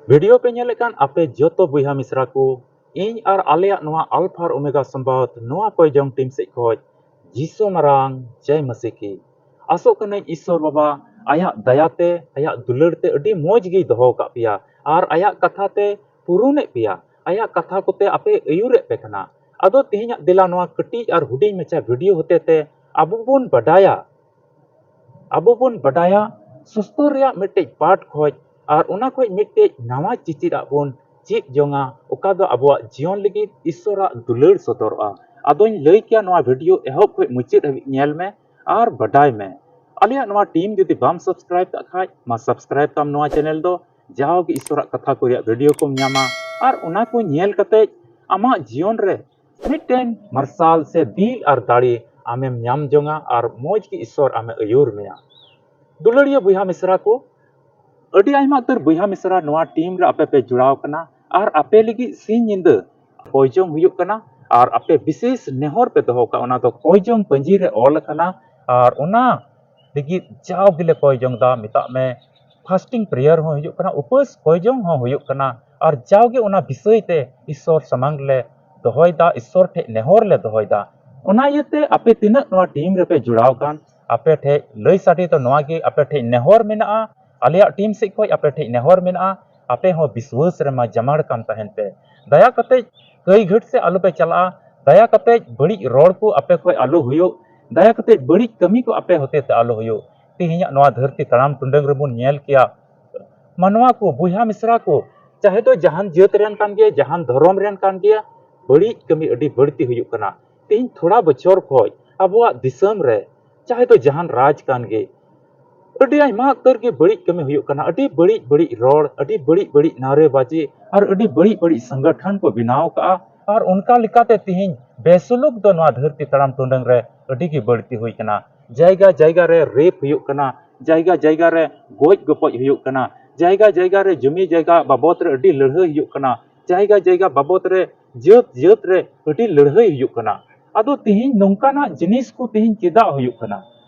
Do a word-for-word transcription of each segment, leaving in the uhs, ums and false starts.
Video ᱯᱮ ᱧᱮᱞᱮᱫ ᱠᱟᱱ ᱟᱯᱮ ᱡᱚᱛᱚ ᱵᱚᱭᱦᱟ ᱢᱤᱥᱨᱟ ᱠᱚ, ᱤᱧ ᱟᱨ ᱟᱞᱮᱭᱟᱜ ᱱᱚᱣᱟ ᱟᱞᱯᱷᱟ ᱟᱨ ᱳᱢᱮᱜᱟ ᱥᱚᱢᱵᱟᱫ ᱱᱚᱣᱟ ᱠᱚᱭᱡᱚᱝ ᱴᱤᱢ ᱥᱮᱫ ᱠᱷᱚᱡ ᱡᱤᱥᱩ ᱢᱟᱨᱟᱝ ᱡᱟᱭ ᱢᱟᱥᱤ ᱠᱤ᱾ ᱟᱥᱚᱜ ᱠᱟᱹᱱᱟᱹᱧ ᱤᱥᱥᱚᱨ ᱵᱟᱵᱟ ᱟᱭᱟᱜ ᱫᱟᱭᱟ ᱛᱮ, ᱟᱭᱟᱜ ᱫᱩᱞᱟᱹᱲ ᱛᱮ ᱟᱹᱰᱤ ᱢᱚᱡᱽ ᱜᱮᱭ ᱫᱚᱦᱚ ᱟᱠᱟᱫ ᱯᱮᱭᱟ ᱟᱨ ᱟᱭᱟᱜ ᱠᱟᱛᱷᱟ ᱛᱮ ᱯᱩᱨᱩᱱᱮᱫ ᱯᱮᱭᱟ, ᱟᱭᱟᱜ ᱠᱟᱛᱷᱟ ᱠᱚᱛᱮ ᱟᱯᱮ ᱟᱹᱭᱩᱨᱮᱫ ᱯᱮ ᱠᱟᱱᱟ᱾ ᱟᱫᱚ ᱛᱮᱦᱮᱧᱟᱜ ᱫᱮᱞᱟ ᱱᱚᱣᱟ ᱠᱟᱹᱴᱤᱡ ᱟᱨ ᱦᱩᱰᱤᱧ ᱢᱟᱪᱷᱟ ᱵᱷᱤᱰᱤᱭᱳ ᱦᱚᱛᱮ ᱛᱮ ᱟᱵᱚ ᱵᱚᱱ ᱵᱟᱰᱟᱭᱟ ᱟᱵᱚ ᱵᱚᱱ ᱵᱟᱰᱟᱭᱟ ᱥᱩᱥᱛᱚᱨ ᱨᱮᱭᱟᱜ ᱢᱤᱫᱴᱮᱡ ᱯᱟᱴ ᱠᱷᱚᱡ ᱟᱨ ᱚᱱᱟ ᱠᱷᱚᱡ ᱢᱤᱫᱴᱮᱡ ᱱᱟᱣᱟ ᱪᱤᱪᱤᱫ ᱟᱜ ᱵᱚᱱ ᱪᱮᱫ ᱡᱚᱝᱟ, ᱚᱠᱟ ᱫᱚ ᱟᱵᱚᱣᱟᱜ ᱡᱤᱭᱚᱱ ᱞᱟᱹᱜᱤᱫ ᱤᱥᱥᱚᱨᱟᱜ ᱫᱩᱞᱟᱹᱲ ᱥᱚᱫᱚᱨᱚᱜᱼᱟ᱾ ᱟᱫᱚᱧ ᱞᱟᱹᱭ ᱠᱮᱭᱟ, ᱱᱚᱣᱟ ᱵᱷᱤᱰᱤᱭᱳ ᱮᱦᱚᱵ ᱠᱷᱚᱡ ᱢᱩᱪᱟᱹᱫ ᱦᱟᱹᱵᱤᱡ ᱧᱮᱞ ᱢᱮ ᱟᱨ ᱵᱟᱰᱟᱭ ᱢᱮ᱾ ᱟᱞᱮᱭᱟᱜ ᱱᱚᱣᱟ ᱴᱤᱢ ᱡᱩᱫᱤ ᱵᱟᱢ ᱥᱟᱵᱥᱠᱨᱟᱭᱤᱵ ᱠᱟᱜ ᱠᱷᱟᱡ, ᱢᱟ ᱥᱟᱵᱥᱠᱨᱟᱭᱤᱵ ᱛᱟᱢ ᱱᱚᱣᱟ ᱪᱮᱱᱮᱞ ᱫᱚ᱾ ᱡᱟᱣᱜᱮ ᱤᱥᱥᱚᱨᱟᱜ ᱠᱟᱛᱷᱟ ᱠᱚ ᱨᱮᱭᱟᱜ ᱵᱷᱤᱰᱤᱭᱳ ᱠᱚᱢ ᱧᱟᱢᱟ ᱟᱨ ᱚᱱᱟ ᱠᱚ ᱧᱮᱞ ᱠᱟᱛᱮᱡ ᱟᱢᱟᱜ ᱡᱤᱭᱚᱱ ᱨᱮ ᱢᱤᱫᱴᱮᱱ ᱢᱟᱨᱥᱟᱞ ᱥᱮ ᱫᱤᱞ ᱟᱨ ᱫᱟᱲᱮ ᱟᱢᱮᱢ ᱧᱟᱢ ᱡᱚᱝᱟ ᱟᱨ ᱢᱚᱡᱽ ᱜᱮ ᱤᱥᱥᱚᱨ ᱟᱢᱮ ᱟᱹᱭᱩᱨ ᱢᱮᱭᱟ᱾ ᱫᱩᱞᱟᱹᱲᱤᱭᱟᱹ ᱵᱚᱭᱦᱟ ᱢᱤᱥᱨᱟ ᱠᱚ, ᱟᱹᱰᱤ ᱟᱭᱢᱟ ᱩᱛᱟᱹᱨ ᱵᱚᱭᱦᱟ ᱢᱤᱥᱨᱟ ᱱᱚᱣᱟ ᱴᱤᱢ ᱨᱮ ᱟᱯᱮ ᱯᱮ ᱡᱚᱲᱟᱣ ᱠᱟᱱᱟ ᱟᱨ ᱟᱯᱮ ᱞᱟᱹᱜᱤᱫ ᱥᱤᱧ ᱧᱤᱫᱟᱹ ᱠᱚᱭᱡᱚᱝ ᱦᱩᱭᱩᱜ ᱠᱟᱱᱟ ᱟᱨ ᱟᱯᱮ ᱵᱤᱥᱮᱥ ᱱᱮᱦᱚᱨ ᱯᱮ ᱫᱚᱦᱚ ᱠᱟᱜᱼᱟ, ᱚᱱᱟ ᱫᱚ ᱠᱚᱭᱡᱚᱝ ᱯᱟᱹᱧᱡᱤ ᱨᱮ ᱚᱞ ᱟᱠᱟᱱᱟ᱾ ᱟᱨ ᱚᱱᱟ ᱞᱟᱹᱜᱤᱫ ᱡᱟᱣ ᱜᱮᱞᱮ ᱠᱚᱭ ᱡᱚᱝ ᱫᱟ, ᱢᱮᱛᱟᱜ ᱢᱮ ᱯᱷᱟᱥᱴᱤᱝ ᱯᱨᱮᱭᱟᱨ ᱦᱚᱸ ᱦᱩᱭᱩᱜ ᱠᱟᱱᱟ, ᱩᱯᱟᱹᱥ ᱠᱚᱭ ᱡᱚᱝ ᱦᱚᱸ ᱦᱩᱭᱩᱜ ᱠᱟᱱᱟ᱾ ᱟᱨ ᱡᱟᱣᱜᱮ ᱚᱱᱟ ᱵᱤᱥᱚᱭ ᱛᱮ ᱤᱥᱥᱚᱨ ᱥᱟᱢᱟᱝ ᱨᱮᱞᱮ ᱫᱚᱦᱚᱭᱮᱫᱟ, ᱤᱥᱥᱚᱨ ᱴᱷᱮᱡ ᱱᱮᱦᱚᱨ ᱞᱮ ᱫᱚᱦᱚᱭᱮᱫᱟ᱾ ᱚᱱᱟ ᱤᱭᱟᱹᱛᱮ ᱟᱯᱮ ᱛᱤᱱᱟᱹᱜ ᱱᱚᱣᱟ ᱴᱤᱢ ᱨᱮᱯᱮ ᱡᱚᱲᱟᱣ ᱠᱟᱱ, ᱟᱯᱮ ᱴᱷᱮᱡ ᱞᱟᱹᱭ ᱥᱟᱰᱮ ᱫᱚ ᱱᱚᱣᱟ ᱜᱮ, ᱟᱯᱮ ᱴᱷᱮᱡ ᱱᱮᱦᱚᱨ ᱢᱮᱱᱟᱜᱼᱟ, ᱟᱞᱮᱭᱟᱜ ᱴᱤᱢ ᱥᱮᱫ ᱠᱷᱚᱡ ᱟᱯᱮ ᱴᱷᱮᱡ ᱱᱮᱦᱚᱨ ᱢᱮᱱᱟᱜᱼᱟ, ᱟᱯᱮ ᱦᱚᱸ ᱵᱤᱥᱣᱟᱹᱥ ᱨᱮᱢᱟ ᱡᱟᱢᱟᱲ ᱠᱟᱱ ᱛᱟᱦᱮᱱ ᱯᱮ᱾ ᱫᱟᱭᱟ ᱠᱟᱛᱮ ᱠᱟᱹᱭ ᱜᱷᱟᱹᱴ ᱥᱮᱫ ᱟᱞᱚ ᱯᱮ ᱪᱟᱞᱟᱜᱼᱟ᱾ ᱫᱟᱭᱟ ᱠᱟᱛᱮ ᱵᱟᱹᱲᱤᱡ ᱨᱚᱲ ᱠᱚ ᱟᱯᱮ ᱠᱷᱚᱡ ᱟᱞᱚ ᱦᱩᱭᱩᱜ᱾ ᱫᱟᱭᱟ ᱠᱟᱛᱮ ᱵᱟᱹᱲᱤᱡ ᱠᱟᱹᱢᱤ ᱠᱚ ᱟᱯᱮ ᱦᱚᱛᱮ ᱛᱮ ᱟᱞᱚ ᱦᱩᱭᱩᱜ᱾ ᱛᱮᱦᱮᱧᱟᱜ ᱱᱚᱣᱟ ᱫᱷᱟᱹᱨᱛᱤ ᱛᱟᱲᱟᱢ ᱴᱩᱰᱟᱹᱝ ᱨᱮᱵᱚᱱ ᱧᱮᱞ ᱠᱮᱭᱟ, ᱢᱟᱱᱣᱟ ᱠᱚ, ᱵᱚᱭᱦᱟ ᱢᱤᱥᱨᱟ ᱠᱚ, ᱪᱟᱦᱮ ᱫᱚ ᱡᱟᱦᱟᱱ ᱡᱟᱹᱛ ᱨᱮᱱ ᱠᱟᱱ ᱜᱮᱭᱟ, ᱡᱟᱦᱟᱱ ᱫᱷᱚᱨᱚᱢ ᱨᱮᱱ ᱠᱟᱱ ᱜᱮᱭᱟ, ᱵᱟᱹᱲᱤᱡ ᱠᱟᱹᱢᱤ ᱟᱹᱰᱤ ᱵᱟᱹᱲᱛᱤ ᱦᱩᱭᱩᱜ ᱠᱟᱱᱟ᱾ ᱛᱮᱦᱮᱧ ᱛᱷᱚᱲᱟ ᱵᱚᱪᱷᱚᱨ ᱠᱷᱚᱡ ᱟᱵᱚᱣᱟᱜ ᱫᱤᱥᱚᱢ ᱨᱮ, ᱪᱟᱦᱮ ᱫᱚ ᱡᱟᱦᱟᱱ ᱨᱟᱡᱽ ᱠᱟᱱ ᱜᱮ, ᱟᱹᱰᱤ ᱟᱭᱢᱟ ᱩᱛᱟᱹᱨ ᱜᱮ ᱵᱟᱹᱲᱤᱡ ᱠᱟᱹᱢᱤ ᱦᱩᱭᱩᱜ ᱠᱟᱱᱟ᱾ ᱟᱹᱰᱤ ᱵᱟᱹᱲᱤᱡ ᱵᱟᱹᱲᱤᱡ ᱨᱚᱲ, ᱟᱹᱰᱤ ᱵᱟᱹᱲᱤᱡ ᱵᱟᱹᱲᱤᱡ ᱱᱟᱨᱮᱵᱟᱡᱤ ᱟᱨ ᱟᱹᱰᱤ ᱵᱟᱹᱲᱤᱡ ᱵᱟᱹᱲᱤᱡ ᱥᱚᱝᱜᱚᱴᱷᱚᱱ ᱠᱚ ᱵᱮᱱᱟᱣ ᱠᱟᱜᱼᱟ᱾ ᱟᱨ ᱚᱱᱠᱟ ᱞᱮᱠᱟᱛᱮ ᱛᱮᱦᱮᱧ ᱵᱮᱥᱩᱞᱩᱠ ᱫᱚ ᱱᱚᱣᱟ ᱫᱷᱟᱹᱨᱛᱤ ᱛᱟᱲᱟᱢ ᱴᱩᱰᱟᱹᱝ ᱨᱮ ᱟᱹᱰᱤ ᱜᱮ ᱵᱟᱹᱲᱛᱤ ᱦᱩᱭ ᱠᱟᱱᱟ᱾ ᱡᱟᱭᱜᱟ ᱡᱟᱭᱜᱟ ᱨᱮ ᱨᱮᱯ ᱦᱩᱭᱩᱜ ᱠᱟᱱᱟ, ᱡᱟᱭᱜᱟ ᱡᱟᱭᱜᱟ ᱨᱮ ᱜᱚᱡ ᱜᱚᱯᱚᱡ ᱦᱩᱭᱩᱜ ᱠᱟᱱᱟ, ᱡᱟᱭᱜᱟ ᱡᱟᱭᱜᱟ ᱨᱮ ᱡᱚᱢᱤ ᱡᱟᱭᱜᱟ ᱵᱟᱵᱚᱫ ᱨᱮ ᱟᱹᱰᱤ ᱞᱟᱹᱲᱦᱟᱹᱭ ᱦᱩᱭᱩᱜ ᱠᱟᱱᱟ, ᱡᱟᱭᱜᱟ ᱡᱟᱭᱜᱟ ᱵᱟᱵᱚᱫ ᱨᱮ ᱡᱟᱹᱛ ᱡᱟᱹᱛ ᱨᱮ ᱟᱹᱰᱤ ᱞᱟᱹᱲᱦᱟᱹᱭ ᱦᱩᱭᱩᱜ ᱠᱟᱱᱟ᱾ ᱟᱫᱚ ᱛᱮᱦᱮᱧ ᱱᱚᱝᱠᱟᱱᱟᱜ ᱡᱤᱱᱤᱥ ᱠᱚ ᱛᱮᱦᱮᱧ ᱪᱮᱫᱟᱜ ᱦᱩᱭᱩᱜ ᱠᱟᱱᱟ?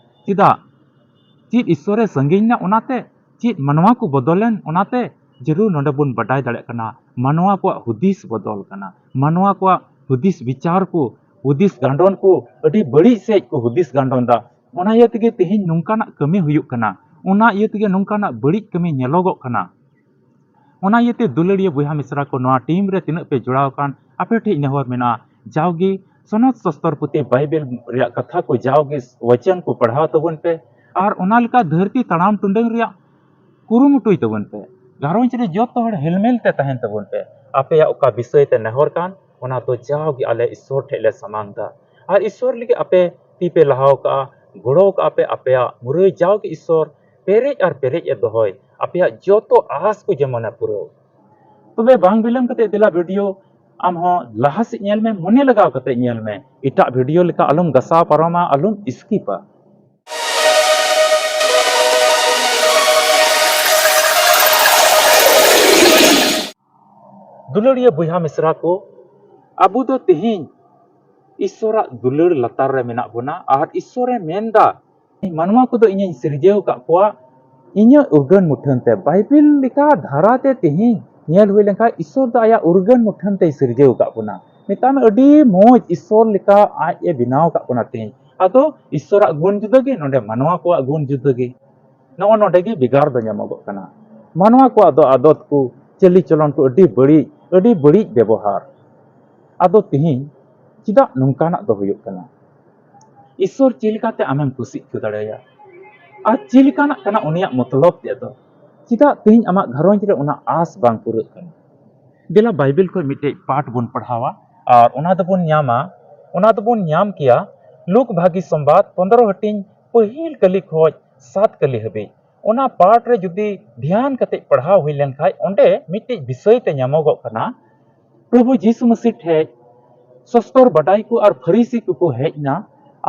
ᱪᱮᱫᱟᱜ? ᱪᱮᱫ ᱤᱥᱥᱚᱨᱮ ᱥᱟᱺᱜᱤᱧ ᱮᱱᱟ ᱚᱱᱟᱛᱮ? ᱪᱮᱫ ᱢᱟᱱᱣᱟ ᱠᱚ ᱵᱚᱫᱚᱞᱮᱱ ᱚᱱᱟᱛᱮ? ᱡᱟᱹᱨᱩᱲ ᱱᱚᱰᱮ ᱵᱚᱱ ᱵᱟᱰᱟᱭ ᱫᱟᱲᱮᱭᱟᱜ ᱠᱟᱱᱟ, ᱢᱟᱱᱣᱟ ᱠᱚᱣᱟᱜ ᱦᱩᱫᱤᱥ ᱵᱚᱫᱚᱞ ᱠᱟᱱᱟ, ᱢᱟᱱᱣᱟ ᱠᱚᱣᱟᱜ ᱦᱩᱫᱤᱥ ᱵᱤᱪᱟᱨ ᱠᱚ, ᱦᱩᱫᱤᱥ ᱜᱟᱱᱰᱚᱱ ᱠᱚ ᱟᱹᱰᱤ ᱵᱟᱹᱲᱤᱡ ᱥᱮᱫ ᱠᱚ ᱦᱩᱫᱤᱥ ᱜᱟᱱᱰᱚᱱ ᱫᱟ᱾ ᱚᱱᱟ ᱤᱭᱟᱹ ᱛᱮᱜᱮ ᱛᱮᱦᱮᱧ ᱱᱚᱝᱠᱟᱱᱟᱜ ᱠᱟᱹᱢᱤ ᱦᱩᱭᱩᱜ ᱠᱟᱱᱟ, ᱚᱱᱟ ᱤᱭᱟᱹ ᱛᱮᱜᱮ ᱱᱚᱝᱠᱟᱱᱟᱜ ᱵᱟᱹᱲᱤᱡ ᱠᱟᱹᱢᱤ ᱧᱮᱞᱚᱜᱚᱜ ᱠᱟᱱᱟ᱾ ᱚᱱᱟ ᱤᱭᱟᱹᱛᱮ ᱫᱩᱞᱟᱹᱲᱤᱭᱟᱹ ᱵᱚᱭᱦᱟ ᱢᱤᱥᱨᱟ ᱠᱚ, ᱱᱚᱣᱟ ᱴᱤᱢ ᱨᱮ ᱛᱤᱱᱟᱹᱜ ᱯᱮ ᱡᱚᱲᱟᱣ ᱟᱠᱟᱱ, ᱟᱯᱮ ᱴᱷᱮᱱ ᱱᱮᱦᱚᱨ ᱢᱮᱱᱟᱜᱼᱟ, ᱡᱟᱣᱜᱮ ᱥᱚᱱᱚᱛ ᱥᱚᱥᱛᱚᱨ ᱯᱩᱛᱷᱤ ᱵᱟᱭᱵᱮᱞ ᱨᱮᱭᱟᱜ ᱠᱟᱛᱷᱟ ᱠᱚ, ᱡᱟᱣᱜᱮ ᱣᱟᱪᱚᱱ ᱠᱚ ᱯᱟᱲᱦᱟᱣ ᱛᱟᱵᱚᱱ ᱯᱮ ᱟᱨ ᱚᱱᱟ ᱞᱮᱠᱟ ᱫᱷᱟᱹᱨᱛᱤ ᱛᱟᱲᱟᱢ ᱴᱩᱰᱟᱹᱝ ᱨᱮᱭᱟᱜ ᱠᱩᱨᱩᱢᱩᱴᱩᱭ ᱛᱟᱵᱚᱱ ᱯᱮ᱾ ᱜᱷᱟᱨᱚᱸᱡᱽ ᱨᱮ ᱡᱚᱛᱚ ᱦᱚᱲ ᱦᱤᱞᱢᱤᱞ ᱛᱮ ᱛᱟᱦᱮᱱ ᱛᱟᱵᱚᱱ ᱯᱮ᱾ ᱟᱯᱮᱭᱟᱜ ᱚᱠᱟ ᱵᱤᱥᱚᱭ ᱛᱮ ᱱᱮᱦᱚᱨ ᱠᱟᱱ, ᱚᱱᱟ ᱫᱚ ᱡᱟᱣᱜᱮ ᱟᱞᱮ ᱤᱥᱥᱚᱨ ᱴᱷᱮᱱ ᱞᱮ ᱥᱟᱢᱟᱝ ᱫᱟ᱾ ᱟᱨ ᱤᱥᱥᱚᱨ ᱞᱟᱹᱜᱤᱫ ᱟᱯᱮ ᱛᱤ ᱯᱮ ᱞᱟᱦᱟᱣ ᱠᱟᱜᱼᱟ, ᱜᱚᱲᱚ ᱠᱟᱜᱼᱟ ᱯᱮ, ᱟᱯᱮᱭᱟᱜ ᱢᱩᱨᱟᱹᱭ ᱡᱟᱣᱜᱮ ᱤᱥᱥᱚᱨ ᱯᱮᱨᱮᱡ ᱟᱨ ᱯᱮᱨᱮᱡ ᱮ ᱫᱚᱦᱚᱭ, ᱟᱯᱮᱭᱟᱜ ᱡᱚᱛᱚ ᱟᱥ ᱠᱚ ᱡᱮᱢᱚᱱᱮ ᱯᱩᱨᱟᱹᱣ᱾ ᱛᱚᱵᱮ ᱵᱟᱝ ᱵᱤᱞᱚᱢ ᱠᱟᱛᱮ ᱫᱮᱞᱟ ᱵᱷᱤᱰᱤᱭᱳ ᱟᱢ ᱦᱚᱸ ᱞᱟᱦᱟ ᱥᱮᱫ ᱧᱮᱞ ᱢᱮ, ᱢᱚᱱᱮ ᱞᱟᱜᱟᱣ ᱠᱟᱛᱮ ᱧᱮᱞ ᱢᱮ, ᱮᱴᱟᱜ ᱵᱷᱤᱰᱤᱭᱳ ᱞᱮᱠᱟ ᱟᱞᱚᱢ ᱜᱟᱥᱟᱣ ᱯᱟᱨᱚᱢᱟ, ᱟᱞᱚᱢ ᱥᱠᱤᱯᱟ᱾ ᱫᱩᱞᱟᱹᱲᱤᱭᱟᱹ ᱵᱚᱭᱦᱟ ᱢᱤᱥᱨᱟ ᱠᱚ, ᱟᱵᱚ ᱫᱚ ᱛᱮᱦᱮᱧ ᱤᱥᱥᱚᱨᱟᱜ ᱫᱩᱞᱟᱹᱲ ᱞᱟᱛᱟᱨ ᱨᱮ ᱢᱮᱱᱟᱜ ᱵᱚᱱᱟ ᱟᱨ ᱤᱥᱥᱚᱨᱮ ᱢᱮᱱᱫᱟ, ᱢᱟᱱᱣᱟ ᱠᱚᱫᱚ ᱤᱧᱤᱧ ᱥᱤᱨᱡᱟᱹᱣ ᱟᱠᱟᱫ ᱠᱚᱣᱟ ᱤᱧᱟᱹᱜ ᱩᱨᱜᱟᱹᱱ ᱢᱩᱴᱷᱟᱹᱱ ᱛᱮ᱾ ᱵᱟᱭᱵᱮᱞ ᱞᱮᱠᱟ ᱫᱷᱟᱨᱟ ᱛᱮ ᱛᱮᱦᱮᱧ ᱧᱮᱞ ᱦᱩᱭ ᱞᱮᱱᱠᱷᱟᱱ, ᱤᱥᱥᱚᱨ ᱫᱚ ᱟᱭᱟᱜ ᱩᱨᱜᱟᱹᱱ ᱢᱩᱴᱷᱟᱹᱱ ᱛᱮᱭ ᱥᱤᱨᱡᱟᱹᱣ ᱟᱠᱟᱫ ᱵᱚᱱᱟ᱾ ᱢᱮᱛᱟᱜ ᱢᱮ, ᱟᱹᱰᱤ ᱢᱚᱡᱽ ᱤᱥᱥᱚᱨ ᱞᱮᱠᱟ ᱟᱡ ᱮ ᱵᱮᱱᱟᱣ ᱟᱠᱟᱫ ᱵᱚᱱᱟ ᱛᱮᱦᱮᱧ᱾ ᱟᱫᱚ ᱤᱥᱥᱚᱨᱟᱜ ᱜᱩᱱ ᱡᱩᱫᱟᱹ ᱜᱮ, ᱱᱚᱰᱮ ᱢᱟᱱᱣᱟ ᱠᱚᱣᱟᱜ ᱜᱩᱱ ᱡᱩᱫᱟᱹ ᱜᱮ᱾ ᱱᱚᱜᱼᱚ ᱱᱚᱰᱮ ᱜᱮ ᱵᱷᱮᱜᱟᱨ ᱫᱚ ᱧᱟᱢᱚᱜᱚᱜ ᱠᱟᱱᱟ᱾ ᱢᱟᱱᱣᱟ ᱠᱚᱣᱟᱜ ᱫᱚ ᱟᱫᱚᱛ ᱠᱚ, ᱪᱟᱹᱞᱤ ᱪᱚᱞᱚᱱ ᱠᱚ ᱟᱹᱰᱤ ᱵᱟᱹᱲᱤᱡ, ᱟᱹᱰᱤ ᱵᱟᱹᱲᱤᱡ ᱵᱮᱵᱚᱦᱟᱨ᱾ ᱟᱫᱚ ᱛᱮᱦᱮᱧ ᱪᱮᱫᱟᱜ ᱱᱚᱝᱠᱟᱱᱟᱜ ᱫᱚ ᱦᱩᱭᱩᱜ ᱠᱟᱱᱟ? ᱤᱥᱥᱚᱨ ᱪᱮᱫ ᱞᱮᱠᱟᱛᱮ ᱟᱢᱮᱢ ᱠᱩᱥᱤ ᱦᱚᱪᱚ ᱫᱟᱲᱮᱭᱟᱭᱟ? ᱟᱨ ᱪᱮᱫ ᱞᱮᱠᱟᱱᱟᱜ ᱠᱟᱱᱟ ᱩᱱᱤᱭᱟᱜ ᱢᱚᱛᱞᱚᱵ ᱛᱮᱫ ᱫᱚ? ᱪᱮᱫᱟᱜ ᱛᱮᱦᱮᱧ ᱟᱢᱟᱜ ᱜᱷᱟᱨᱚᱸᱡᱽ ᱨᱮ ᱚᱱᱟ ᱟᱸᱥ ᱵᱟᱝ ᱯᱩᱨᱟᱹᱜ ᱠᱟᱱᱟ? ᱫᱮᱞᱟ ᱵᱟᱭᱵᱮᱞ ᱠᱷᱚᱱ ᱢᱤᱫᱴᱮᱡ ᱯᱟᱴ ᱵᱚᱱ ᱯᱟᱲᱦᱟᱣᱟ ᱟᱨ ᱚᱱᱟ ᱫᱚᱵᱚᱱ ᱧᱟᱢᱟ, ᱚᱱᱟ ᱫᱚᱵᱚᱱ ᱧᱟᱢ ᱠᱮᱭᱟ ᱞᱩᱠ ᱵᱷᱟᱹᱜᱤ ᱥᱚᱢᱵᱟᱫ ᱯᱚᱱᱫᱽᱨᱚ ᱦᱟᱹᱴᱤᱧ ᱯᱟᱹᱦᱤᱞ ᱠᱟᱹᱞᱤ ᱠᱷᱚᱡ ᱥᱟᱛ ᱠᱟᱹᱞᱤ ᱦᱟᱹᱵᱤᱡ᱾ ᱚᱱᱟ ᱯᱟᱴ ᱨᱮ ᱡᱩᱫᱤ ᱫᱷᱮᱭᱟᱱ ᱠᱟᱛᱮ ᱯᱟᱲᱦᱟᱣ ᱦᱩᱭ ᱞᱮᱱᱠᱷᱟᱡ, ᱚᱸᱰᱮ ᱢᱤᱫᱴᱮᱡ ᱵᱤᱥᱚᱭ ᱛᱮ ᱧᱟᱢᱚᱜᱚᱜ ᱠᱟᱱᱟ, ᱯᱨᱚᱵᱷᱩ ᱡᱤᱥᱩ ᱢᱟᱹᱥᱤ ᱴᱷᱮᱡ ᱥᱚᱥᱛᱚᱨ ᱵᱟᱰᱟᱭ ᱠᱚ ᱟᱨ ᱯᱷᱟᱹᱨᱤᱥᱤ ᱠᱚᱠᱚ ᱦᱮᱡ ᱮᱱᱟ᱾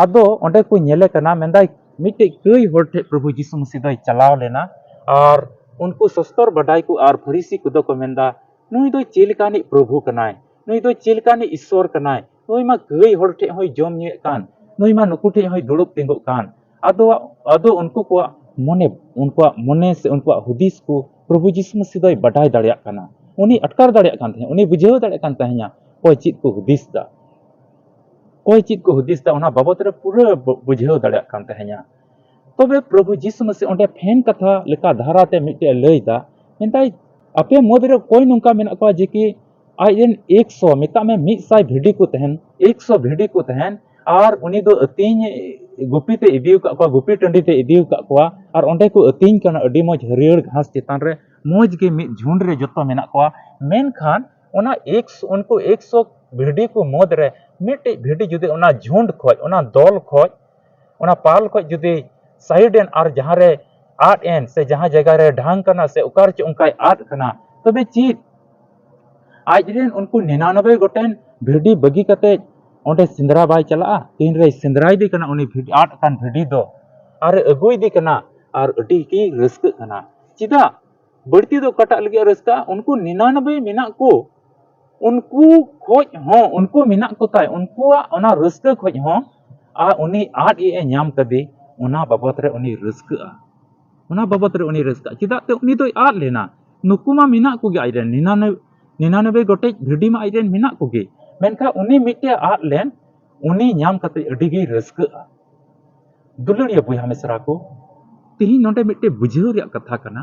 ᱟᱫᱚ ᱚᱸᱰᱮ ᱠᱚ ᱧᱮᱞᱮ ᱠᱟᱱᱟ, ᱢᱮᱱᱫᱟᱭ, ᱢᱤᱫᱴᱮᱡ ᱠᱟᱹᱭ ᱦᱚᱲ ᱴᱷᱮᱡ ᱯᱨᱚᱵᱷᱩ ᱡᱤᱥᱩ ᱢᱟᱹᱥᱤ ᱫᱚᱭ ᱪᱟᱞᱟᱣ ᱞᱮᱱᱟ ᱟᱨ ᱩᱱᱠᱩ ᱥᱚᱥᱛᱚᱨ ᱵᱟᱰᱟᱭ ᱠᱚ ᱟᱨ ᱯᱷᱟᱹᱨᱤᱥᱤ ᱠᱚᱫᱚ ᱠᱚ ᱢᱮᱱᱫᱟ, ᱱᱩᱭ ᱫᱚ ᱪᱮᱫ ᱞᱮᱠᱟᱱᱤᱡ ᱯᱨᱚᱵᱷᱩ ᱠᱟᱱᱟᱭ? ᱱᱩᱭ ᱫᱚ ᱪᱮᱫ ᱞᱮᱠᱟᱱᱤᱡ ᱤᱥᱥᱚᱨ ᱠᱟᱱᱟᱭ? ᱱᱩᱭ ᱢᱟ ᱠᱟᱹᱭ ᱦᱚᱲ ᱴᱷᱮᱡ ᱦᱚᱸᱭ ᱡᱚᱢ ᱧᱩᱭᱮᱫ ᱠᱟᱱ, ᱱᱩᱭ ᱢᱟ ᱱᱩᱠᱩ ᱴᱷᱮᱡ ᱦᱚᱸᱭ ᱫᱩᱲᱩᱵ ᱛᱤᱸᱜᱩᱜ ᱠᱟᱱ᱾ ᱟᱫᱚ, ᱟᱫᱚ ᱩᱱᱠᱩ ᱠᱚᱣᱟᱜ ᱢᱚᱱᱮ, ᱩᱱᱠᱩᱣᱟᱜ ᱢᱚᱱᱮ ᱥᱮ ᱩᱱᱠᱩᱣᱟᱜ ᱦᱩᱫᱤᱥ ᱠᱚ ᱯᱨᱚᱵᱷᱩ ᱡᱤᱥᱩ ᱢᱟᱹᱥᱤ ᱫᱚᱭ ᱵᱟᱰᱟᱭ ᱫᱟᱲᱮᱭᱟᱜ ᱠᱟᱱᱟ, ᱩᱱᱤ ᱟᱴᱠᱟᱨ ᱫᱟᱲᱮᱭᱟᱜ ᱠᱟᱱ ᱛᱟᱦᱮᱸᱫ, ᱩᱱᱤ ᱵᱩᱡᱷᱟᱹᱣ ᱫᱟᱲᱮᱭᱟᱜ ᱠᱟᱱ ᱛᱟᱦᱮᱸᱫ ᱚᱠᱚᱭ ᱪᱮᱫ ᱠᱚ ᱦᱩᱫᱤᱥ ᱫᱟ, ᱚᱠᱚᱭ ᱪᱮᱫ ᱠᱚ ᱦᱩᱫᱤᱥ ᱫᱟ, ᱚᱱᱟ ᱵᱟᱵᱚᱫ ᱨᱮ ᱯᱩᱨᱟᱹ ᱵᱩ- ᱵᱩᱡᱷᱟᱹᱣ ᱫᱟᱲᱮᱭᱟᱜ ᱠᱟᱱ ᱛᱟᱦᱮᱸᱫᱼᱟ᱾ ᱛᱚᱵᱮ ᱯᱨᱚᱵᱷᱩ ᱡᱤᱥᱩ ᱢᱟᱹᱥᱤ ᱚᱸᱰᱮ ᱯᱷᱮᱱ ᱠᱟᱛᱷᱟ ᱞᱮᱠᱟ ᱫᱷᱟᱨᱟᱛᱮ ᱢᱤᱫᱴᱮᱡ ᱮ ᱞᱟᱹᱭ ᱫᱟ, ᱢᱮᱱᱫᱟᱭ, ᱟᱯᱮ ᱢᱩᱫᱽ ᱨᱮ ᱚᱠᱚᱭ ᱱᱚᱝᱠᱟ ᱢᱮᱱᱟᱜ ᱠᱚᱣᱟ ᱡᱮ ᱠᱤ ᱟᱡ ᱨᱮᱱ ᱮᱠᱥᱚ, ᱢᱮᱛᱟᱜ ᱢᱮ ᱢᱤᱫ ᱥᱟᱭ ᱵᱷᱤᱰᱤ ᱠᱚ ᱛᱟᱦᱮᱱ, ᱮᱠᱥᱚ ᱵᱷᱤᱰᱤ ᱠᱚ ᱛᱟᱦᱮᱱ, ᱟᱨ ᱩᱱᱤ ᱫᱚ ᱟᱹᱛᱤᱧ ᱜᱩᱯᱤ ᱛᱮ ᱤᱫᱤ ᱟᱠᱟᱫ ᱠᱚᱣᱟ, ᱜᱩᱯᱤ ᱴᱟᱺᱰᱤ ᱛᱮ ᱤᱫᱤ ᱟᱠᱟᱫ ᱠᱚᱣᱟ, ᱟᱨ ᱚᱸᱰᱮ ᱠᱚ ᱟᱹᱛᱤᱧ ᱠᱟᱱᱟ ᱟᱹᱰᱤ ᱢᱚᱡᱽ ᱦᱟᱹᱨᱭᱟᱹᱲ ᱜᱷᱟᱥ ᱪᱮᱛᱟᱱ ᱨᱮ, ᱢᱚᱡᱽ ᱜᱮ ᱢᱤᱫ ᱡᱷᱩᱸᱰ ᱨᱮ ᱡᱚᱛᱚ ᱢᱮᱱᱟᱜ ᱠᱚᱣᱟ᱾ ᱢᱮᱱᱠᱷᱟᱱ ᱚᱱᱟ ᱮᱠᱥᱚ, ᱩᱱᱠᱩ ᱮᱠᱥᱚ ᱵᱷᱤᱰᱤ ᱠᱚ ᱢᱩᱫᱽ ᱨᱮ ᱢᱤᱫᱴᱤᱡ ᱵᱷᱤᱰᱤ ᱡᱩᱫᱤ ᱚᱱᱟ ᱡᱷᱩᱸᱰ ᱠᱷᱚᱡ, ᱚᱱᱟ ᱫᱚᱞ ᱠᱷᱚᱡ, ᱚᱱᱟ ᱯᱟᱞ ᱠᱷᱚᱡ ᱡᱩᱫᱤ ᱥᱟᱭᱤᱰ ᱮᱱ ᱟᱨ ᱡᱟᱦᱟᱸ ᱨᱮ ᱟᱫ ᱮᱱ ᱥᱮ ᱡᱟᱦᱟᱸ ᱡᱟᱭᱜᱟ ᱨᱮ ᱰᱷᱟᱝ ᱠᱟᱱᱟ ᱥᱮ ᱚᱠᱟ ᱨᱮᱪᱚ ᱚᱱᱠᱟᱭ ᱟᱫ ᱠᱟᱱᱟ, ᱛᱚᱵᱮ ᱪᱮᱫ ᱟᱡ ᱨᱮᱱ ᱩᱱᱠᱩ ᱱᱤᱨᱟᱱᱚᱵᱵᱳᱭ ᱜᱚᱴᱮᱱ ᱵᱷᱤᱰᱤ ᱵᱟᱹᱜᱤ ᱠᱟᱛᱮ ᱚᱸᱰᱮ ᱥᱮᱸᱫᱽᱨᱟ ᱵᱟᱭ ᱪᱟᱞᱟᱜᱼᱟ? ᱛᱤᱱ ᱨᱮᱭ ᱥᱮᱸᱫᱽᱨᱟᱭᱮᱫᱮ ᱠᱟᱱᱟ ᱩᱱᱤ ᱵᱷᱤᱰᱤ, ᱟᱫ ᱟᱠᱟᱱ ᱵᱷᱤᱰᱤ ᱫᱚ, ᱟᱨ ᱮ ᱟᱹᱜᱩᱭᱮᱫᱮ ᱠᱟᱱᱟ, ᱟᱨ ᱟᱹᱰᱤ ᱜᱮ ᱨᱟᱹᱥᱠᱟᱹᱜ ᱠᱟᱱᱟ᱾ ᱪᱮᱫᱟᱜ? ᱵᱟᱹᱲᱛᱤ ᱫᱚ ᱚᱠᱟᱴᱟᱜ ᱞᱟᱹᱜᱤᱫ ᱮ ᱨᱟᱹᱥᱠᱟᱹᱜᱼᱟ? ᱩᱱᱠᱩ ᱱᱤᱨᱟᱱᱚᱵᱵᱳᱭ ᱢᱮᱱᱟᱜ ᱠᱚ, ᱩᱱᱠᱩ ᱠᱷᱚᱡ ᱦᱚᱸ, ᱩᱱᱠᱩ ᱢᱮᱱᱟᱜ ᱠᱚ ᱛᱟᱭ, ᱩᱱᱠᱩᱣᱟᱜ ᱚᱱᱟ ᱨᱟᱹᱥᱠᱟᱹ ᱠᱷᱚᱡ ᱦᱚᱸ, ᱟᱨ ᱩᱱᱤ ᱟᱫ ᱮ ᱧᱟᱢ ᱠᱟᱫᱮ, ᱚᱱᱟ ᱵᱟᱵᱚᱛ ᱨᱮ ᱩᱱᱤ ᱨᱟᱹᱥᱠᱟᱹᱜᱼᱟ᱾ ᱚᱱᱟ ᱵᱟᱵᱚᱛ ᱨᱮ ᱩᱱᱤ ᱨᱟᱹᱥᱠᱟᱹᱜᱼᱟ᱾ ᱪᱮᱫᱟᱜ ᱛᱮ ᱩᱱᱤ ᱫᱚᱭ ᱟᱫ ᱞᱮᱱᱟ? ᱱᱩᱠᱩ ᱢᱟ ᱢᱮᱱᱟᱜ ᱠᱚᱜᱮ ᱟᱡ ᱨᱮᱱ, ᱱᱤᱨᱟᱱᱚᱵᱵᱳᱭ, ᱱᱤᱨᱟᱱᱚᱵᱵᱳᱭ ᱜᱚᱴᱮᱡ ᱵᱷᱤᱰᱤ ᱢᱟ ᱟᱡ ᱨᱮᱱ ᱢᱮᱱᱟᱜ ᱠᱚᱜᱮ, ᱢᱮᱱᱠᱷᱟᱱ ᱩᱱᱤ ᱢᱤᱫᱴᱮᱡ ᱟᱫ ᱞᱮᱱ, ᱩᱱᱤ ᱧᱟᱢ ᱠᱟᱛᱮ ᱟᱹᱰᱤ ᱜᱮᱭ ᱨᱟᱹᱥᱠᱟᱹᱜᱼᱟ᱾ ᱫᱩᱞᱟᱹᱲᱤᱭᱟᱹ ᱵᱚᱭᱦᱟ ᱢᱤᱥᱨᱟ ᱠᱚ, ᱛᱤᱦᱤᱧ ᱱᱚᱰᱮ ᱢᱤᱫᱴᱮᱡ ᱵᱩᱡᱷᱟᱹᱣ ᱨᱮᱭᱟᱜ ᱠᱟᱛᱷᱟ ᱠᱟᱱᱟ᱾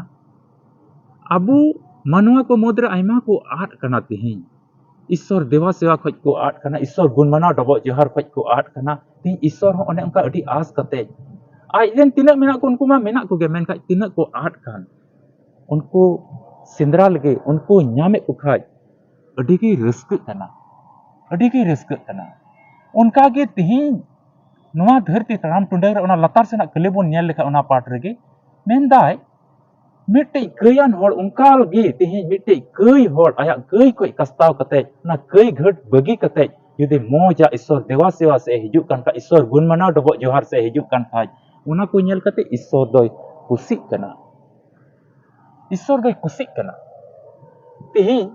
ᱟᱵᱚ ᱢᱟᱱᱣᱟ ᱠᱚ ᱢᱩᱫᱽᱨᱮ ᱟᱭᱢᱟ ᱠᱚ ᱟᱫ ᱠᱟᱱᱟ ᱛᱤᱦᱤᱧ᱾ ᱤᱥᱥᱚᱨ ᱫᱮᱵᱟ ᱥᱮᱵᱟ ᱠᱷᱚᱡ ᱠᱚ ᱟᱫ ᱠᱟᱱᱟ, ᱤᱥᱥᱚᱨ ᱜᱩᱱ ᱢᱟᱱᱟᱣ ᱰᱚᱵᱚᱜ ᱡᱚᱦᱟᱨ ᱠᱷᱚᱡ ᱠᱚ ᱟᱫ ᱠᱟᱱᱟ᱾ ᱛᱤᱦᱤᱧ ᱤᱥᱥᱚᱨ ᱦᱚᱸ ᱚᱱᱮ ᱚᱱᱠᱟ ᱟᱹᱰᱤ ᱟᱥ ᱠᱟᱛᱮ, ᱟᱡ ᱨᱮᱱ ᱛᱤᱱᱟᱹᱜ ᱢᱮᱱᱟᱜ ᱠᱚ, ᱩᱱᱠᱩ ᱢᱟ ᱢᱮᱱᱟᱜ ᱠᱚᱜᱮ, ᱢᱮᱱᱠᱷᱟᱡ ᱛᱤᱱᱟᱹᱜ ᱠᱚ ᱟᱫ ᱠᱟᱱ, ᱩᱱᱠᱩ ᱥᱮᱸᱫᱽᱨᱟ ᱞᱟᱹᱜᱤᱫ ᱩᱱᱠᱩ ᱧᱟᱢᱮᱫ ᱠᱚ ᱠᱷᱟᱡ ᱟᱹᱰᱤ ᱜᱮ ᱨᱟᱹᱥᱠᱟᱹᱜ ᱠᱟᱱᱟ, ᱟᱹᱰᱤ ᱜᱮ ᱨᱟᱹᱥᱠᱟᱹᱜ ᱠᱟᱱᱟ᱾ ᱚᱱᱠᱟ ᱜᱮ ᱛᱤᱦᱤᱧ ᱱᱚᱣᱟ ᱫᱷᱟᱹᱨᱛᱤ ᱛᱟᱲᱟᱢ ᱴᱩᱰᱟᱹᱝ ᱨᱮ ᱚᱱᱟ ᱞᱟᱛᱟᱨ ᱥᱮᱱᱟᱜ ᱠᱟᱹᱞᱤ ᱵᱚᱱ ᱧᱮᱞ ᱞᱮᱠᱷᱟᱡ, ᱚᱱᱟ ᱯᱟᱴ ᱨᱮᱜᱮ ᱢᱮᱱᱫᱟᱭ, ᱢᱤᱫᱴᱤᱡ ᱠᱟᱹᱭᱟᱱ ᱦᱚᱲ ᱚᱱᱠᱟ ᱜᱮ ᱛᱤᱦᱤᱧ ᱢᱤᱫᱴᱤᱡ ᱠᱟᱹᱭ ᱦᱚᱲ ᱟᱭᱟᱜ ᱠᱟᱹᱭ ᱠᱷᱚᱡ ᱠᱟᱥᱛᱟᱣ ᱠᱟᱛᱮ, ᱚᱱᱟ ᱠᱟᱹᱭ ᱜᱷᱟᱹᱴ ᱵᱟᱹᱜᱤ ᱠᱟᱛᱮ ᱡᱩᱫᱤ ᱢᱚᱡᱟ ᱤᱥᱥᱚᱨ ᱫᱮᱵᱟ ᱥᱮᱵᱟ ᱥᱮᱫ ᱮ ᱦᱤᱡᱩᱜ ᱠᱟᱱ ᱠᱷᱟᱡ, ᱤᱥᱥᱚᱨ ᱜᱩᱱ ᱢᱟᱱᱟᱣ ᱰᱚᱵᱚᱜ ᱡᱚᱦᱟᱨ ᱥᱮᱫ ᱮ ᱦᱤᱡᱩᱜ ᱠᱟᱱ ᱠᱷᱟᱡ, ᱚᱱᱟ ᱠᱚ ᱧᱮᱞ ᱠᱟᱛᱮ ᱤᱥᱥᱚᱨ ᱫᱚᱭ ᱠᱩᱥᱤᱜ ᱠᱟᱱᱟ᱾ ᱤᱥᱥᱚᱨ ᱫᱚᱭ ᱠᱩᱥᱤᱜ ᱠᱟᱱᱟ᱾ ᱛᱤᱦᱤᱧ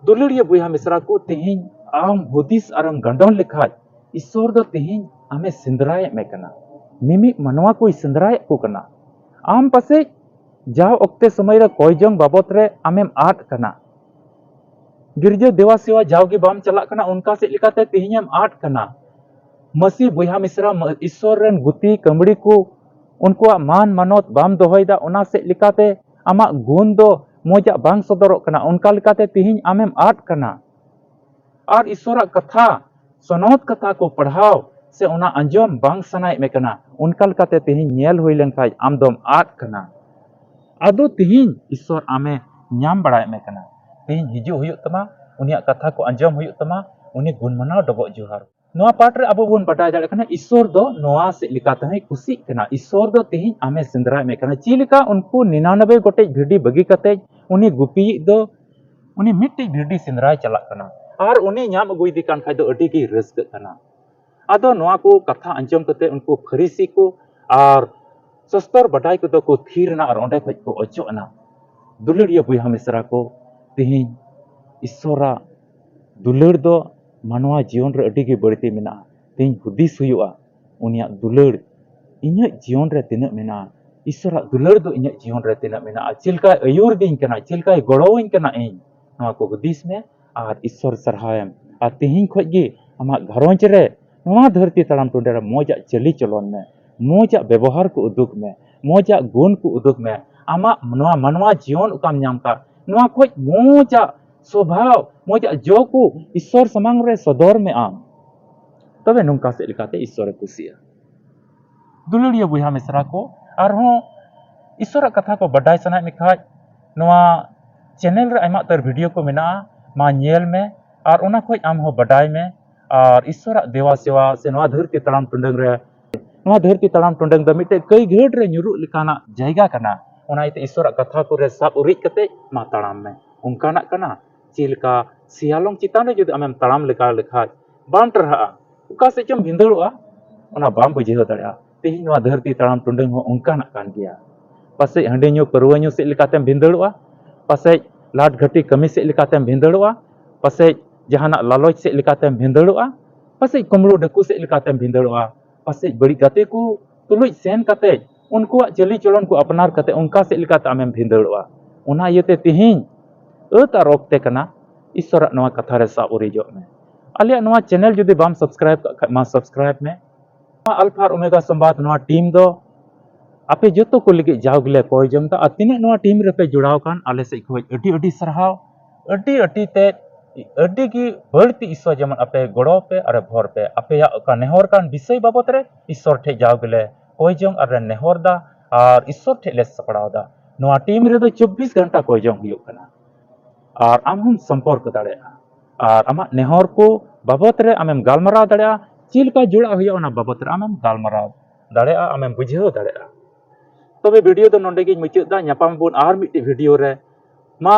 ᱫᱩᱞᱟᱹᱲᱤᱭᱟᱹ ᱵᱚᱭᱦᱟ ᱢᱤᱥᱨᱟ ᱠᱚ, ᱛᱤᱦᱤᱧ ᱟᱢ ᱦᱩᱫᱤᱥ ᱟᱨᱮᱢ ᱜᱟᱸᱰᱚᱱ ᱞᱮᱠᱷᱟᱡ, ᱤᱥᱥᱚᱨ ᱫᱚ ᱛᱤᱦᱤᱧ ᱟᱢᱮ ᱥᱮᱸᱫᱽᱨᱟᱭᱮᱫ ᱢᱮ ᱠᱟᱱᱟ᱾ ᱢᱤᱢᱤᱫ ᱢᱟᱱᱣᱟ ᱠᱚᱭ ᱥᱮᱸᱫᱽᱨᱟᱭᱮᱫ ᱠᱚ ᱠᱟᱱᱟ᱾ ᱟᱢ ᱯᱟᱥᱮᱡ ᱡᱟᱣ ᱚᱠᱛᱮ ᱥᱚᱢᱚᱭ ᱨᱮ ᱠᱚᱭ ᱡᱚᱝ ᱵᱟᱵᱚᱛ ᱨᱮ ᱟᱢᱮᱢ ᱟᱫ ᱠᱟᱱᱟ᱾ ᱜᱤᱨᱡᱟᱹ ᱫᱮᱣᱟ ᱥᱮᱣᱟ ᱡᱟᱣᱜᱮ ᱵᱟᱢ ᱪᱟᱞᱟᱜ ᱠᱟᱱᱟ, ᱚᱱᱠᱟ ᱥᱮᱫ ᱞᱮᱠᱟᱛᱮ ᱛᱮᱦᱮᱧᱮᱢ ᱟᱫ ᱠᱟᱱᱟ᱾ ᱢᱟᱹᱥᱤ ᱵᱚᱭᱦᱟ ᱢᱤᱥᱨᱟ, ᱢᱟ-, ᱤᱥᱥᱚᱨ ᱨᱮᱱ ᱜᱩᱛᱤ ᱠᱟᱹᱢᱲᱤ ᱠᱚ, ᱩᱱᱠᱩᱣᱟᱜ ᱢᱟᱱ ᱢᱟᱱᱚᱛ ᱵᱟᱢ ᱫᱚᱦᱚᱭᱮᱫᱟ, ᱚᱱᱟ ᱥᱮᱫ ᱞᱮᱠᱟᱛᱮ ᱟᱢᱟᱜ ᱜᱩᱱ ᱫᱚ ᱢᱚᱡᱟᱜ ᱵᱟᱝ ᱥᱚᱫᱚᱨᱚᱜ ᱠᱟᱱᱟ, ᱚᱱᱠᱟ ᱞᱮᱠᱟᱛᱮ ᱛᱮᱦᱮᱧ ᱟᱢᱮᱢ ᱟᱫ ᱠᱟᱱᱟ᱾ ᱟᱨ ᱤᱥᱥᱚᱨᱟᱜ ᱠᱟᱛᱷᱟ, ᱥᱚᱱᱚᱛ ᱠᱟᱛᱷᱟ ᱠᱚ ᱯᱟᱲᱦᱟᱣ ᱥᱮ ᱚᱱᱟ ᱟᱸᱡᱚᱢ ᱵᱟᱝ ᱥᱟᱱᱟᱭᱮᱫ ᱢᱮ ᱠᱟᱱᱟ, ᱚᱱᱠᱟ ᱞᱮᱠᱟᱛᱮ ᱛᱮᱦᱮᱧ ᱧᱮᱞ ᱦᱩᱭ ᱞᱮᱱᱠᱷᱟᱡ ᱟᱢ ᱫᱚᱢ ᱟᱫ ᱠᱟᱱᱟ᱾ ᱟᱫᱚ ᱛᱮᱦᱮᱧ ᱤᱥᱥᱚᱨ ᱟᱢᱮ ᱧᱟᱢ ᱵᱟᱲᱟᱭᱮᱫ ᱢᱮ ᱠᱟᱱᱟ᱾ ᱛᱮᱦᱮᱧ ᱦᱤᱡᱩᱜ ᱦᱩᱭᱩᱜ ᱛᱟᱢᱟ, ᱩᱱᱤᱭᱟᱜ ᱠᱟᱛᱷᱟ ᱠᱚ ᱟᱸᱡᱚᱢ ᱦᱩᱭᱩᱜ ᱛᱟᱢᱟ, ᱩᱱᱤ ᱜᱩᱱ ᱢᱟᱱᱟᱣ ᱰᱚᱵᱚᱜ ᱡᱚᱦᱟᱨ᱾ ᱱᱚᱣᱟ ᱯᱟᱴ ᱨᱮ ᱟᱵᱚ ᱵᱚᱱ ᱵᱟᱰᱟᱭ ᱫᱟᱲᱮᱭᱟᱜ ᱠᱟᱱᱟ, ᱤᱥᱥᱚᱨ ᱫᱚ ᱱᱚᱣᱟ ᱥᱮᱫ ᱞᱮᱠᱟ ᱛᱮᱦᱚᱸᱭ ᱠᱩᱥᱤᱜ ᱠᱟᱱᱟ᱾ ᱤᱥᱥᱚᱨ ᱫᱚ ᱛᱮᱦᱮᱧ ᱟᱢᱮ ᱥᱮᱸᱫᱽᱨᱟᱭᱮᱫ ᱢᱮ ᱠᱟᱱᱟ᱾ ᱪᱮᱫ ᱞᱮᱠᱟ ᱩᱱᱠᱩ ᱱᱤᱱᱟᱱᱚᱵᱮ ᱜᱚᱴᱮᱡ ᱵᱷᱤᱰᱤ ᱵᱟᱹᱜᱤ ᱠᱟᱛᱮ ᱩᱱᱤ ᱜᱩᱯᱤᱭᱤᱡ ᱫᱚ ᱩᱱᱤ ᱢᱤᱫᱴᱮᱡ ᱵᱷᱤᱰᱤ ᱥᱮᱸᱫᱽᱨᱟᱭ ᱪᱟᱞᱟᱜ ᱠᱟᱱᱟ ᱟᱨ ᱩᱱᱤ ᱧᱟᱢ ᱟᱹᱜᱩᱭᱮᱫᱮ ᱠᱟᱱ ᱠᱷᱟᱡ ᱫᱚ ᱟᱹᱰᱤ ᱜᱮᱭ ᱨᱟᱹᱥᱠᱟᱹᱜ ᱠᱟᱱᱟ᱾ ᱟᱫᱚ ᱱᱚᱣᱟ ᱠᱚ ᱠᱟᱛᱷᱟ ᱟᱸᱡᱚᱢ ᱠᱟᱛᱮ ᱩᱱᱠᱩ ᱯᱷᱟᱹᱨᱤᱥᱤ ᱠᱚ ᱟᱨ ᱥᱚᱥᱛᱚᱨ ᱵᱟᱰᱟᱭ ᱠᱚᱫᱚ ᱠᱚ ᱛᱷᱤᱨ ᱮᱱᱟ ᱟᱨ ᱚᱸᱰᱮ ᱠᱷᱚᱡ ᱠᱚ ᱚᱪᱚᱜ ᱮᱱᱟ᱾ ᱫᱩᱞᱟᱹᱲᱤᱭᱟᱹ ᱵᱚᱭᱦᱟ ᱢᱤᱥᱨᱟ ᱠᱚ, ᱛᱮᱦᱮᱧ ᱤᱥᱥᱚᱨᱟᱜ ᱫᱩᱞᱟᱹᱲ ᱫᱚ ᱢᱟᱱᱣᱟ ᱡᱤᱭᱚᱱ ᱨᱮ ᱟᱹᱰᱤ ᱜᱮ ᱵᱟᱹᱲᱛᱤ ᱢᱮᱱᱟᱜᱼᱟ᱾ ᱛᱮᱦᱮᱧ ᱦᱩᱫᱤᱥ ᱦᱩᱭᱩᱜᱼᱟ, ᱩᱱᱤᱭᱟᱜ ᱫᱩᱞᱟᱹᱲ ᱤᱧᱟᱹᱜ ᱡᱤᱭᱚᱱ ᱨᱮ ᱛᱤᱱᱟᱹᱜ ᱢᱮᱱᱟᱜᱼᱟ, ᱤᱥᱥᱚᱨᱟᱜ ᱫᱩᱞᱟᱹᱲ ᱫᱚ ᱤᱧᱟᱹᱜ ᱡᱤᱭᱚᱱ ᱨᱮ ᱛᱤᱱᱟᱹᱜ ᱢᱮᱱᱟᱜᱼᱟ, ᱪᱮᱫ ᱞᱮᱠᱟᱭ ᱟᱹᱭᱩᱨ ᱫᱤᱧ ᱠᱟᱱᱟ, ᱪᱮᱫ ᱞᱮᱠᱟᱭ ᱜᱚᱲᱚᱣᱟᱹᱧ ᱠᱟᱱᱟ ᱤᱧ, ᱱᱚᱣᱟ ᱠᱚ ᱦᱩᱫᱤᱥ ᱢᱮ ᱟᱨ ᱤᱥᱥᱚᱨ ᱥᱟᱨᱦᱟᱣᱮᱢ᱾ ᱟᱨ ᱛᱮᱦᱮᱧ ᱠᱷᱚᱡ ᱜᱮ ᱟᱢᱟᱜ ᱜᱷᱟᱨᱚᱸᱡᱽ ᱨᱮ, ᱱᱚᱣᱟ ᱫᱷᱟᱹᱨᱛᱤ ᱛᱟᱲᱟᱢ ᱴᱩᱰᱟᱹ ᱨᱮ ᱢᱚᱡᱟᱜ ᱪᱟᱹᱞᱤ ᱪᱚᱞᱚᱱ ᱢᱮ, ᱢᱚᱡᱟᱜ ᱵᱮᱵᱚᱦᱟᱨ ᱠᱚ ᱩᱫᱩᱜ ᱢᱮ, ᱢᱚᱡᱟᱜ ᱜᱩᱱ ᱠᱚ ᱩᱫᱩᱜ ᱢᱮ, ᱟᱢᱟᱜ ᱱᱚᱣᱟ ᱢᱟᱱᱣᱟ ᱡᱤᱭᱚᱱ ᱚᱠᱟᱢ ᱧᱟᱢ ᱠᱟᱜ, ᱱᱚᱣᱟ ᱠᱷᱚᱡ ᱢᱚᱡᱟᱜ ᱥᱚᱵᱷᱟᱣ, ᱢᱚᱡᱟᱜ ᱡᱚ ᱠᱚ ᱤᱥᱥᱚᱨ ᱥᱟᱢᱟᱝ ᱨᱮ ᱥᱚᱫᱚᱨ ᱢᱮ ᱟᱢ᱾ ᱛᱚᱵᱮ ᱱᱚᱝᱠᱟ ᱥᱮᱫ ᱞᱮᱠᱟᱛᱮ ᱤᱥᱥᱚᱨᱮ ᱠᱩᱥᱤᱜᱼᱟ᱾ ᱫᱩᱞᱟᱹᱲᱤᱭᱟᱹ ᱵᱚᱭᱦᱟ ᱢᱤᱥᱨᱟ ᱠᱚ, ᱟᱨᱦᱚᱸ ᱤᱥᱥᱚᱨᱟᱜ ᱠᱟᱛᱷᱟ ᱠᱚ ᱵᱟᱰᱟᱭ ᱥᱟᱱᱟᱭᱮᱫ ᱢᱮ ᱠᱷᱟᱡ, ᱱᱚᱣᱟ ᱪᱮᱱᱮᱞ ᱨᱮ ᱟᱭᱢᱟ ᱩᱛᱟᱹᱨ ᱵᱷᱤᱰᱤᱭᱳ ᱠᱚ ᱢᱮᱱᱟᱜᱼᱟ, ᱢᱟ ᱧᱮᱞ ᱢᱮ ᱟᱨ ᱚᱱᱟ ᱠᱷᱚᱡ ᱟᱢ ᱦᱚᱸ ᱵᱟᱰᱟᱭ ᱢᱮ᱾ ᱟᱨ ᱤᱥᱥᱚᱨᱟᱜ ᱫᱮᱣᱟ ᱥᱮᱣᱟ ᱥᱮ ᱱᱚᱣᱟ ᱫᱷᱟᱹᱨᱛᱤ ᱛᱟᱲᱟᱢ ᱴᱩᱰᱟᱹᱝ ᱨᱮ, ᱱᱚᱣᱟ ᱫᱷᱟᱹᱨᱛᱤ ᱛᱟᱲᱟᱢ ᱴᱩᱰᱟᱹᱝ ᱫᱚ ᱢᱤᱫᱴᱮᱡ ᱠᱟᱹᱭ ᱜᱷᱟᱹᱴ ᱨᱮ ᱧᱩᱨᱩᱜ ᱞᱮᱠᱟᱱᱟᱜ ᱡᱟᱭᱜᱟ ᱠᱟᱱᱟ᱾ ᱚᱱᱟ ᱤᱭᱟᱹᱛᱮ ᱤᱥᱥᱚᱨᱟᱜ ᱠᱟᱛᱷᱟ ᱠᱚᱨᱮ ᱥᱟᱵ ᱩᱨᱤᱡ ᱠᱟᱛᱮ ᱢᱟ ᱛᱟᱲᱟᱢ ᱢᱮ᱾ ᱚᱱᱠᱟᱱᱟᱜ ᱠᱟᱱᱟ, ᱪᱮᱫ ᱞᱮᱠᱟ ᱥᱮᱭᱟᱞᱚᱢ ᱪᱮᱛᱟᱱ ᱨᱮ ᱡᱩᱫᱤ ᱟᱢᱮᱢ ᱛᱟᱲᱟᱢ ᱞᱮᱜᱟ ᱞᱮᱠᱷᱟᱡ ᱵᱟᱢ ᱴᱟᱨᱦᱟᱜᱼᱟ, ᱚᱠᱟ ᱥᱮᱫ ᱪᱚᱢ ᱵᱷᱤᱸᱫᱟᱹᱲᱚᱜᱼᱟ, ᱚᱱᱟ ᱵᱟᱢ ᱵᱩᱡᱷᱟᱹᱣ ᱫᱟᱲᱮᱭᱟᱜᱼᱟ᱾ ᱛᱮᱦᱮᱧ ᱱᱚᱣᱟ ᱫᱷᱟᱹᱨᱛᱤ ᱛᱟᱲᱟᱢ ᱴᱩᱰᱟᱹᱝ ᱦᱚᱸ ᱚᱱᱠᱟᱱᱟᱜ ᱠᱟᱱ ᱜᱮᱭᱟ᱾ ᱯᱟᱥᱮᱡ ᱦᱟᱺᱰᱤ ᱧᱩ ᱯᱟᱹᱨᱣᱟᱹ ᱧᱩ ᱥᱮᱫ ᱞᱮᱠᱟᱛᱮᱢ ᱵᱷᱤᱸᱫᱟᱹᱲᱚᱜᱼᱟ, ᱯᱟᱥᱮᱡ ᱞᱟᱴ ᱜᱷᱟᱹᱴᱤ ᱠᱟᱹᱢᱤ ᱥᱮᱫ ᱞᱮᱠᱟᱛᱮᱢ ᱵᱷᱤᱸᱫᱟᱹᱲᱚᱜᱼᱟ, ᱯᱟᱥᱮᱡ ᱡᱟᱦᱟᱱᱟᱜ ᱞᱟᱞᱚᱪ ᱥᱮᱫ ᱞᱮᱠᱟᱛᱮᱢ ᱵᱷᱤᱸᱫᱟᱹᱲᱚᱜᱼᱟ, ᱯᱟᱥᱮᱡ ᱠᱩᱢᱵᱽᱲᱩ ᱰᱟᱹᱠᱩ ᱥᱮᱫ ᱞᱮᱠᱟᱛᱮᱢ ᱵᱷᱤᱸᱫᱟᱹᱲᱚᱜᱼᱟ, ᱯᱟᱥᱮᱡ ᱵᱟᱹᱲᱤᱡ ᱜᱟᱛᱮ ᱠᱚ ᱛᱩᱞᱩᱡ ᱥᱮᱱ ᱠᱟᱛᱮᱡ ᱩᱱᱠᱩᱣᱟᱜ ᱪᱟᱹᱞᱤ ᱪᱚᱞᱚᱱ ᱠᱚ ᱟᱯᱱᱟᱨ ᱠᱟᱛᱮ ᱚᱱᱠᱟ ᱥᱮᱫ ᱞᱮᱠᱟᱛᱮ ᱟᱢᱮᱢ ᱵᱷᱤᱸᱫᱟᱹᱲᱚᱜᱼᱟ᱾ ᱚᱱᱟ ᱤᱭᱟᱹᱛᱮ ᱛᱮᱦᱮᱧ ᱟᱹᱛ ᱟᱨ ᱚᱠᱛᱮ ᱠᱟᱱᱟ, ᱤᱥᱚᱨᱟᱜ ᱱᱚᱣᱟ ᱠᱟᱛᱷᱟ ᱨᱮ ᱥᱟᱵ ᱩᱨᱤᱡᱚᱜ ᱢᱮ᱾ ᱟᱞᱮᱭᱟᱜ ᱱᱚᱣᱟ ᱪᱮᱱᱮᱞ ᱡᱩᱫᱤ ᱵᱟᱢ ᱥᱟᱵᱥᱠᱨᱟᱭᱤᱵ ᱠᱟᱜ ᱠᱷᱟᱡ, ᱢᱟ ᱥᱟᱵᱥᱠᱨᱟᱭᱤᱵ ᱢᱮ᱾ ᱱᱚᱣᱟ ᱟᱞᱯᱷᱟ ᱟᱨ ᱳᱢᱮᱜᱟ ᱥᱚᱢᱵᱟᱫ ᱱᱚᱣᱟ ᱴᱤᱢ ᱫᱚ ᱟᱯᱮ ᱡᱚᱛᱚ ᱠᱚ ᱞᱟᱹᱜᱤᱫ ᱡᱟᱣ ᱜᱮᱞᱮ ᱠᱚᱭ ᱡᱚᱝ ᱫᱟ᱾ ᱟᱨ ᱛᱤᱱᱟᱹᱜ ᱱᱚᱣᱟ ᱴᱤᱢ ᱨᱮᱯᱮ ᱡᱚᱲᱟᱣ ᱠᱟᱱ, ᱟᱞᱮ ᱥᱮᱫ ᱠᱷᱚᱡ ᱟᱹᱰᱤ ᱟᱹᱰᱤ ᱥᱟᱨᱦᱟᱣ᱾ ᱟᱹᱰᱤ ᱟᱹᱰᱤ ᱛᱮ ᱟᱹᱰᱤ ᱜᱮ ᱵᱟᱹᱲᱛᱤ ᱤᱥᱚᱨ ᱡᱮᱢᱚᱱ ᱟᱯᱮ ᱜᱚᱲᱚ ᱯᱮ ᱟᱨ ᱵᱷᱚᱨ ᱯᱮ᱾ ᱟᱯᱮᱭᱟᱜ ᱚᱠᱟ ᱱᱮᱦᱚᱨ ᱠᱟᱱ ᱵᱤᱥᱚᱭ ᱵᱟᱵᱚᱛ ᱨᱮ ᱤᱥᱚᱨ ᱴᱷᱮᱡ ᱡᱟᱣ ᱜᱮᱞᱮ ᱠᱚᱭ ᱡᱚᱝ ᱟᱨ ᱞᱮ ᱱᱮᱦᱚᱨ ᱫᱟ ᱟᱨ ᱤᱥᱚᱨ ᱴᱷᱮᱡ ᱞᱮ ᱥᱟᱯᱲᱟᱣ ᱫᱟ᱾ ᱱᱚᱣᱟ ᱴᱤᱢ ᱨᱮᱫᱚ ᱪᱚᱵᱵᱤᱥ ᱜᱷᱚᱱᱴᱟ ᱠᱚᱭ ᱡᱚᱝ ᱦᱩᱭᱩᱜ ᱠᱟᱱᱟ᱾ ᱟᱨ ᱟᱢ ᱦᱚᱸᱢ ᱥᱚᱢᱯᱚᱨᱠ ᱫᱟᱲᱮᱭᱟᱜᱼᱟ᱾ ᱟᱨ ᱟᱢᱟᱜ ᱱᱮᱦᱚᱨ ᱠᱚ ᱵᱟᱵᱚᱛ ᱨᱮ ᱟᱢᱮᱢ ᱜᱟᱞᱢᱟᱨᱟᱣ ᱫᱟᱲᱮᱭᱟᱜᱼᱟ᱾ ᱪᱮᱫ ᱞᱮᱠᱟ ᱡᱚᱲᱟᱜ ᱦᱩᱭᱩᱜᱼᱟ, ᱚᱱᱟ ᱵᱟᱵᱚᱛ ᱨᱮ ᱟᱢᱮᱢ ᱜᱟᱞᱢᱟᱨᱟᱣ ᱫᱟᱲᱮᱭᱟᱜᱼᱟ, ᱟᱢᱮᱢ ᱵᱩᱡᱷᱟᱹᱣ ᱫᱟᱲᱮᱭᱟᱜᱼᱟ᱾ ᱛᱚᱵᱮ ᱵᱷᱤᱰᱤᱭᱳ ᱫᱚ ᱱᱚᱰᱮ ᱜᱤᱧ ᱢᱩᱪᱟᱹᱫ ᱫᱟ᱾ ᱧᱟᱯᱟᱢ ᱟᱵᱚᱱ ᱟᱨ ᱢᱤᱫᱴᱤᱡ ᱵᱷᱤᱰᱤᱭᱳ ᱨᱮ᱾ ᱢᱟ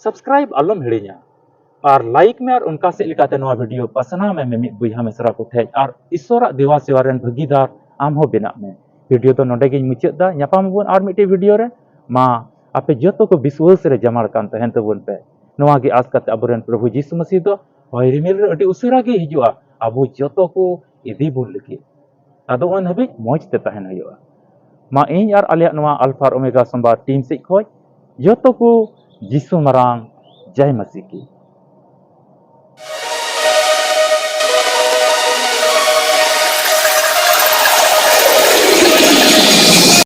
ᱥᱟᱵᱥᱠᱨᱟᱭᱤᱵ ᱟᱞᱚᱢ ᱦᱤᱲᱤᱧᱟ᱾ ᱟᱨ ᱞᱟᱭᱤᱠ ᱢᱮ ᱟᱨ ᱚᱱᱠᱟ ᱥᱮᱫ ᱞᱮᱠᱟᱛᱮ ᱱᱚᱣᱟ ᱵᱷᱤᱰᱤᱭᱳ ᱯᱟᱥᱱᱟᱣ ᱢᱮ ᱢᱤᱢᱤᱫ ᱵᱚᱭᱦᱟ ᱢᱤᱥᱨᱟ ᱠᱚ ᱴᱷᱮᱡ᱾ ᱟᱨ ᱤᱥᱚᱨᱟᱜ ᱫᱮᱣᱟ ᱥᱮᱣᱟ ᱨᱮᱱ ᱵᱷᱟᱹᱜᱤᱫᱟᱨ ᱟᱢ ᱦᱚᱸ ᱵᱮᱱᱟᱜ ᱢᱮ᱾ ᱵᱷᱤᱰᱤᱭᱳ ᱫᱚ ᱱᱚᱰᱮ ᱜᱤᱧ ᱢᱩᱪᱟᱹᱫ ᱫᱟ᱾ ᱧᱟᱯᱟᱢ ᱟᱵᱚᱱ ᱟᱨ ᱢᱤᱫᱴᱤᱡ ᱵᱷᱤᱰᱤᱭᱳ ᱨᱮ᱾ ᱢᱟ ᱟᱯᱮ ᱡᱚᱛᱚ ᱠᱚ ᱵᱤᱥᱣᱟᱹᱥ ᱨᱮ ᱡᱟᱢᱟᱲ ᱠᱟᱱ ᱛᱟᱦᱮᱱ ᱛᱟᱵᱚᱱ ᱯᱮ᱾ ᱱᱚᱣᱟ ᱜᱮ ᱟᱸᱥ ᱠᱟᱛᱮ ᱟᱵᱚᱨᱮᱱ ᱯᱨᱚᱵᱷᱩ ᱡᱤᱥᱩ ᱢᱟᱹᱥᱤ ᱫᱚ ᱦᱚᱭ ᱨᱤᱢᱤᱞ ᱨᱮ ᱟᱹᱰᱤ ᱩᱥᱟᱹᱨᱟ ᱜᱮ ᱦᱤᱡᱩᱜᱼᱟ ᱟᱵᱚ ᱡᱚᱛᱚ ᱠᱚ ᱤᱫᱤ ᱵᱚᱱ ᱞᱟᱹᱜᱤᱫ᱾ ᱟᱫᱚ ᱩᱱ ᱦᱟᱹᱵᱤᱡ ᱢᱚᱡᱽ ᱛᱮ ᱛᱟᱦᱮᱱ ᱦᱩᱭᱩᱜᱼᱟ᱾ ᱢᱟ ᱤᱧ ᱟᱨ ᱟᱞᱮᱭᱟᱜ ᱱᱚᱣᱟ ᱟᱞᱯᱷᱟ ᱟᱨ ᱳᱢᱮᱜᱟ ᱥᱚᱢᱵᱟᱫ ᱴᱤᱢ ᱥᱮᱫ ᱠᱷᱚᱡ ᱡᱚᱛᱚ ᱠᱚ ᱡᱤᱥᱩ ᱢᱟᱨᱟᱝ ᱡᱟᱭ ᱢᱟᱹᱥᱤ ᱠᱤ᱾